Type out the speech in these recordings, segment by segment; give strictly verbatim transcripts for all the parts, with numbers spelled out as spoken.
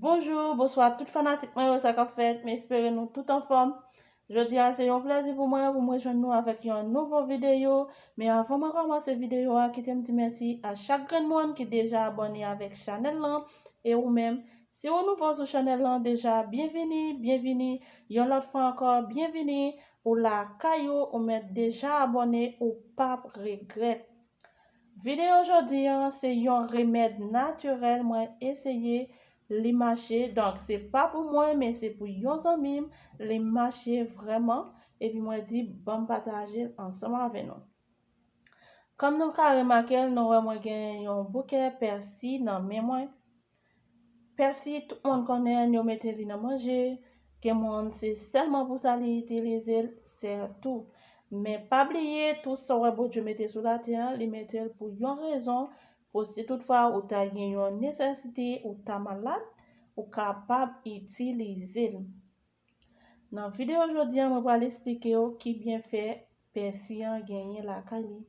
Bonjou, bonswa tout fanatik mwen yo, sa k ap fèt? M espere nou tout anfòm. Jodi a se yon plèzi pou mwen pou mwen jwenn nou avèk yon nouvo videyo. Men avan mwen kòmanse videyo a, kite m di mèsi a chak grenn moun ki deja abòne avèk chanèl lan. E ou menm, si ou nouvo sou chanèl lan deja, byenvini, byenvini. Yon lòt fwa ankò, byenvini. Ou lakay ou, ou mèt deja abòne, ou p ap regrèt. Videyo jodi an se yon remèd natirèl mwen eseye, li mache. Donk, se pa pou mwen, men se pou yon zanmi m, li mache vrèman. Epi mwen di, ban m pataje l ansanm avè nou. Kòm nou ka remake l, nou wè mwen gen yon bouke pèsi nan men mwen. Pèsi, tout moun konnen yo mete li nan manje. Gen moun se sèlman pou sa li itilize l, sètou. Men pa bliye, tout sa w wè Bondye mete sou latè an, li mete l pou yon rezon, pou si toutfwa ou ta gen yon nesesite, ou ta malad, ou kapab itilize l. Nan videyo jodi an, mwen pral esplike w ki byenfè pèsi an genyen lakay li.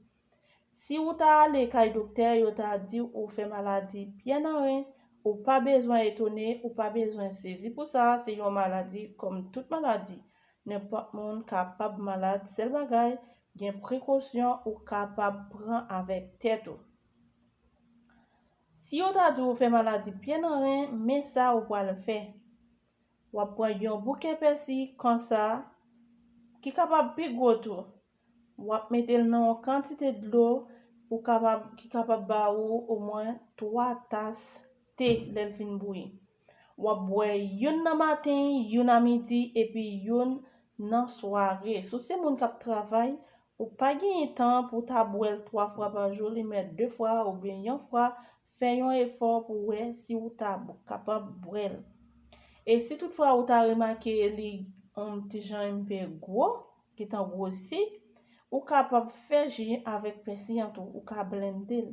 Si ou ta ale kay doktè, yo ta di ou fè maladi pyè nan ren, ou pa bezwen etone, ou pa bezwen sezi pou sa, se yon maladi kòm tout maladi. Nenpòt moun kapab malad, sèl bagay, gen prekosyon ou kapab pran avèk tèt ou. Si yo ta di ou fè maladi pyè nan ren, men sa ou pral fè. W ap pran yon bouke pèsi konsa, ki kapab pi gwo tou. W ap mete l nan yon kantite dlo pou kapab, ki kapab ba ou omwen twa tas te lè l fin bouyi. W ap bwè youn nan maten, youn a midi, epi youn nan sware. Si w se moun k ap travay, ou pa genyen tan pou w ta bwè l twa fwa pa jou, li mèt de fwa oubyen yon fwa, fè yon efò pou w wè si w ta kapab bwè l. E si toutfwa ou ta remake li yon ti jan enpe gwo, gentan gwosi, ou kapab fè ji avèk pèsi an tou, ou ka blende l.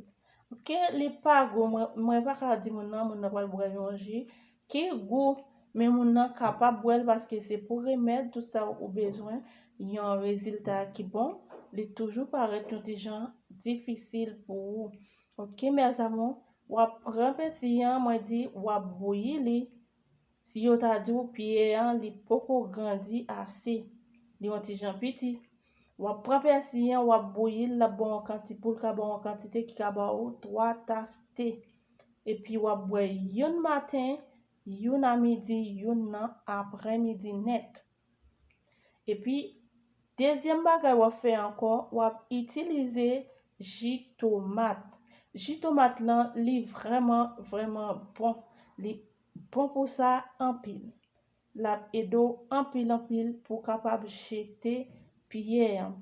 Oke, li pa gou, mwen, mwen pa ka di moun nan, moun nan pral bwè yon ji ki gou, men moun nan kapab bwè l paske se pou remèd, tout sa ou bezwen, yon rezilta ki bon, li toujou parèt yon ti jan difisil pou ou. Oke, mes amours, w ap pran pèsi an, mwen di, w ap bouyi li. Si yo ta di w pye an, li poko grandi ase, li yon ti jan piti. W ap pran pèsi an, w ap bouyi l, l ap ba w yon kanti, pou l ka ba w yon kantite ki ka ba w twa tas te. Epi w ap bwè youn maten, youn a midi, youn nan aprèmidi nèt. Epi, dezyèm bagay w ap fè ankò, w ap itilize ji tomat. Ji tomat lan, li vrèman, vrèman bon. Li bon pou sa anpil. L ap ede w anpil, anpil pou w kapab jete pyè an.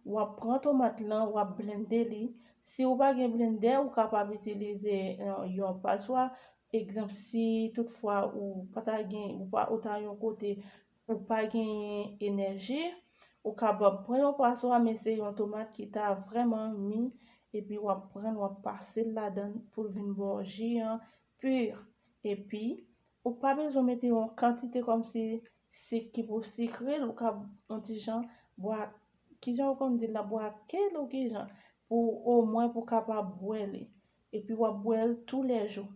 W ap pran tomat lan, w ap blende li. Si w pa gen blendè, ou kapab itilize, eh, yon paswa. Egzanp, si toutfwa ou pa ta gen, ou pa, ou ta yon kote, ou pa genyen enèji, ou kapab pran yon paswa, men se yon tomat ki ta vrèman mi, epi w ap pran l, w ap pase l ladan l pou l vin ba w ji an pi. Epi, ou pa bezwen mete yon kantite kòmsi sik ki pou sikre l, ou ka yon ti jan bwa, kijan ou konn di l la, bwake l ou kijan, pou omwen pou kapab bwè li. Epi w ap bwè l toulèjou.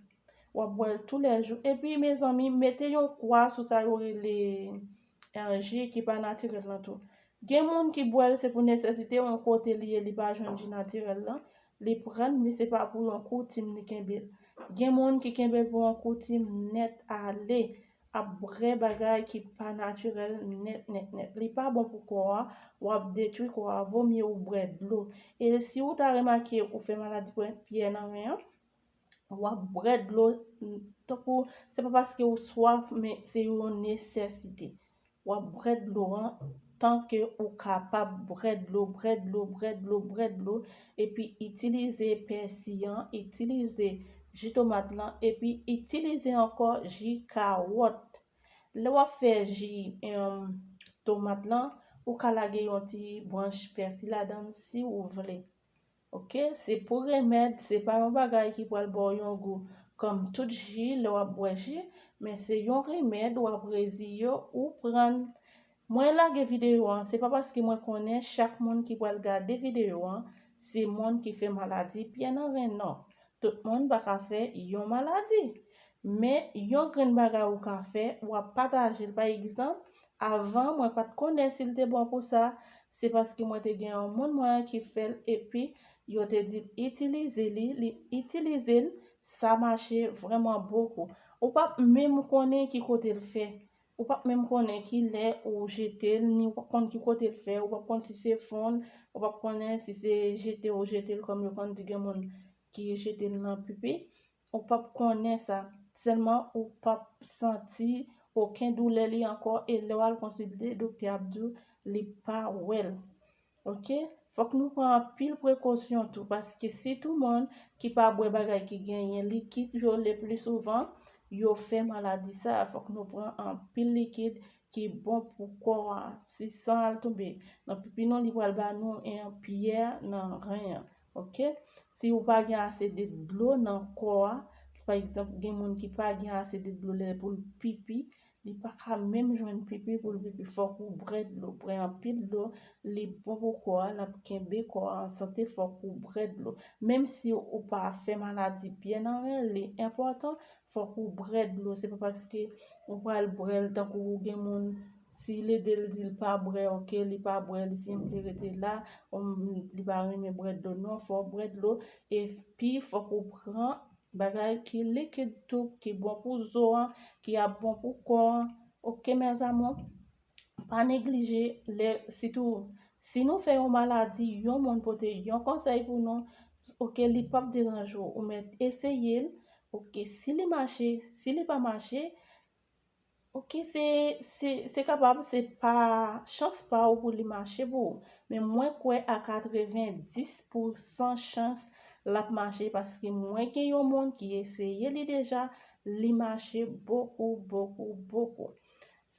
W ap bwè l toulèjou. Epi, mezanmi, mete yon kwa sou sa yo rele, eh, ji ki pa natirèl lan tou. Gen moun ki bwè l, se pou nesesite, yon kote li ye, li pa jwenn ji natirèl lan. Li pran l, men se pa pou yon koutim li kenbe l. Gen moun ki kenbe l pou yon koutim nèt ale, ap bwè bagay ki pa natirèl nèt, nèt, nèt. Li pa bon pou kò a, w ap detwi kò a, vomye ou bwè dlo. E si ou ta remake ou fè maladi pwen-, pyè nan ren an, w ap bwè dlo, tankou, se pa paske ou swaf, men se yon nesesite. W ap bwè dlo an, tanke ou kapab bwè dlo, bwè dlo, bwè dlo, bwè dlo, epi itilize pèsi an, itilize ji tomat lan, epi itilize ankò ji kawòt. Lè w ap fè ji, em, tomat lan, ou ka lage yon ti branch pèsi ladan l si ou vle. Oke, se pou remèd, se pa yon bagay ki pral ba w yon gou kòm tout ji lè w ap bwè ji, men se yon remèd w ap reziye w pran. Mwen lage videyo an, se pa paske mwen konnen chak moun ki pral gade videyo an, se moun ki fè maladi pyè nan ren, non. Tout moun pa ka fè yon maladi. Men yon grenn bagay ou ka fè, w ap pataje l. Pa egzanp, avan, mwen pa t konnen si l te bon pou sa, se paske mwen te gen yon moun mwen ki fè l, epi yo te di l itilize li, li itilize l, sa mache vrèman bokou. Ou p ap menm konnen ki kote l fè. Ou p ap menm konnen ki lè ou jete l, ni ou p ap konn ki kote l fè, ou p ap konn si se fonn, ou p ap konnen si se jete ou jete l, kòm yo konn di gen moun ki jete l nan pipi. Ou p ap konnen sa. Sèlman ou p ap santi okenn doulè li ankò, e lè w al konsilte, doktè ap di w li pa wè l. Oke? Fòk nou pran anpil prekosyon tou, paske sitou moun ki pa bwè bagay ki genyen likid yo, le pli souvan, yo fè maladi sa. Fòk nou pran anpil likid ki bon pou kò a. Si san al tonbe nan pipi nou, li pral ba nou yon pyè nan ren an. Oke? Si ou pa gen ase de dlo nan kò a, pa egzanp, gen moun ki pa gen ase de dlo lè pou l pipi, li pa ka menm jwenn pipi pou l pipi. Fòk ou bwè dlo, bwè anpil dlo, li bon pou kò a, l ap kenbe kò a an sante, fòk ou bwè dlo. Menm si ou pa fè maladi pyè nan ren, li enpòtan, fòk ou bwè dlo. Se pa paske ou pral bwè l tankou ou gen moun, si lede l di l pa bwè, oke, li pa bwè, li senble rete la, li pa renmen bwè dlo, non, fò w bwè dlo. Epi, fòk ou pran bagay ki likid tou, ki bon pou zo an, ki ap bon pou kò an. Oke, mes amours, pa neglije lè, sitou, si nou fè yon maladi, yon moun pote yon konsèy pou nou, oke, li p ap deranje w, ou mèt eseye l, oke, si li mache, si li pa mache, oke, se, se, se kapab, se pa chans pa w pou li mache pou ou. Men mwen kwè a katrevenndis pousan chans l ap mache, paske mwen gen yon moun ki eseye li deja, li mache bokou, bokou, bokou.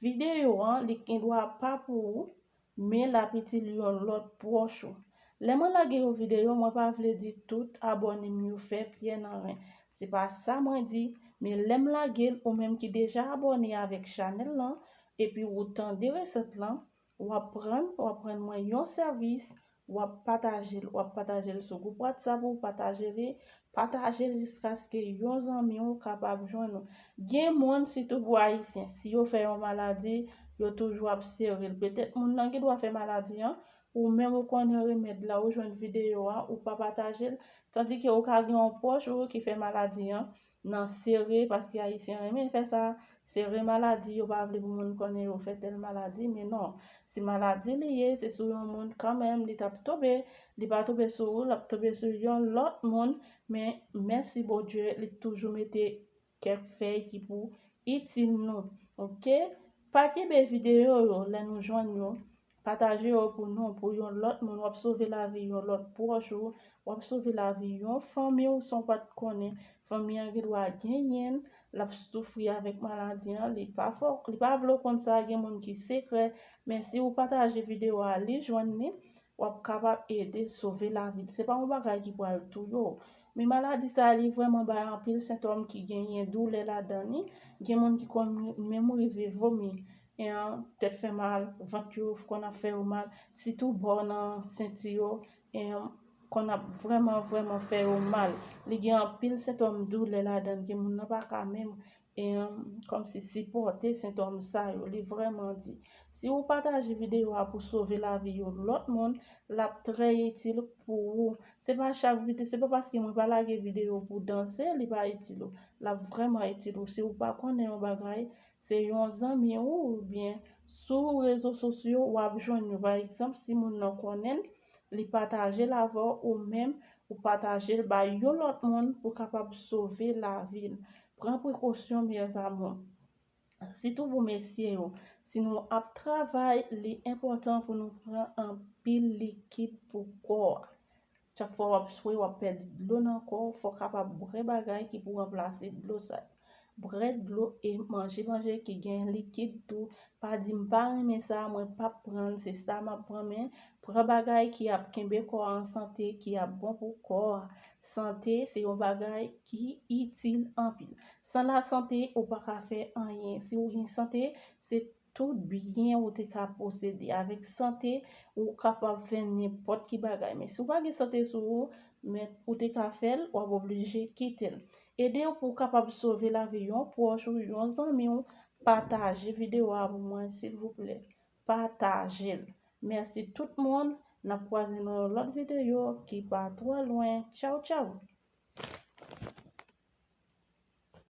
Videyo an, li gendwa pa pou ou, men l ap itil yon lòt pwòch ou. Lè mwen lage yon videyo, mwen pa vle di tout abòne m yo fè pyè nan ren. Se pa sa mwen di, men lè m lage l, ou menm ki deja abòne avèk chanèl lan, epi ou tande resèt lan, w ap rann, w ap rann mwen yon sèvis, w ap pataje l, w ap pataje l sou gwoup WhatsApp ou, pataje li, pataje l jiskaske yon zanmi w kapab jwenn ou. Gen moun, sitou pou Ayisyen, si yo fè yon maladi, yo toujou ap sere l. Petèt moun nan gendwa fè maladi an, ou menm ou konnen remèd la, ou jwenn videyo a, ou pa pataje l, tandike ou ka gen yon pwòch ou ki fè maladi an, nan sere, paske Ayisyen renmen fè sa, sere maladi, yo pa vle pou moun konnen yo fè tèl maladi, men non, se maladi li ye, se sou yon moun kanmenm, li t ap tonbe, li pa tonbe sou ou, l ap tonbe sou yon lòt moun, men mèsi Bondye, li toujou mete kèk fèy ki pou itil nou, oke? Pa kenbe videyo yo, lè nou jwenn yo, pataje yo pou nou, pou yon lòt moun, w ap sove lavi yon lòt pwòch ou, w ap sove lavi yon fanmi w san w pa t konnen. Fanmi an gendwa genyen l, l ap soufri avèk maladi an, li pa fè w, li pa vle w konn sa, gen moun ki sekrè, men si w pataje videyo a, li jwenn li, w ap kapab ede sove lavi l. Se pa yon bagay ki pral touye w. Men maladi sa a, li vrèman bay anpil sentòm ki genyen doulè ladan li. Gen moun ki konn menm rive vomi, en, tèt fè mal, vant yo konn ap fè yo mal, sitou bò nan senti yo, en, konn ap vrèman, vrèman fè yo mal. Li gen anpil sentòm doulè ladan l, gen moun nan pa ka menm, en, kòmsi sipòte sentòm sa yo. Li vrèman di. Si ou pataje videyo a pou sove lavi yon lòt moun, l ap trè itil pou ou. Se pa chak vide-, se pa paske mwen pa lage videyo pou danse, li pa itil ou. L ap vrèman itil ou. Si ou pa konnen yon bagay, se yon zanmi ou oubyen sou rezo sosyo w ap jwenn yo. Pa egzanp, si moun nan konnen l, li pataje l avè w, ou menm ou pataje l bay yon lòt moun pou kapab sove lavi l. Pran prekosyon, mes amours. Sitou pou mesye yo, si nou ap travay, li enpòtan pou nou pran anpil likid pou kò a. Chak fwa w ap swe, w ap pèdi dlo nan kò w, fò w kapab bwè bagay ki pou ranplase dlo sa yo. Bwè dlo e manje manje ki gen likid tou. Pa di, "M pa renmen sa, mwen p ap pran l, se sa m ap pran," men pran bagay ki ap kenbe kò a an sante, ki ap bon pou kò a. Sante se yon bagay ki itil anpil. San lasante, ou pa ka fè anyen. Si ou gen sante, se tout byen ou te ka posede. Avèk sante, ou kapab fè nenpòt ki bagay. Men si ou pa gen sante sou ou, men ou te ka fè l, w ap oblije kite l. Ede w pou w kapab sove lavi yon pwòch ou yon zanmi w, pataje videyo a pou mwen, silvouplè. Pataje l. Mèsi tout moun. N ap kwaze nan yon lòt videyo ki pa twò lwen. Tchaw, tchaw!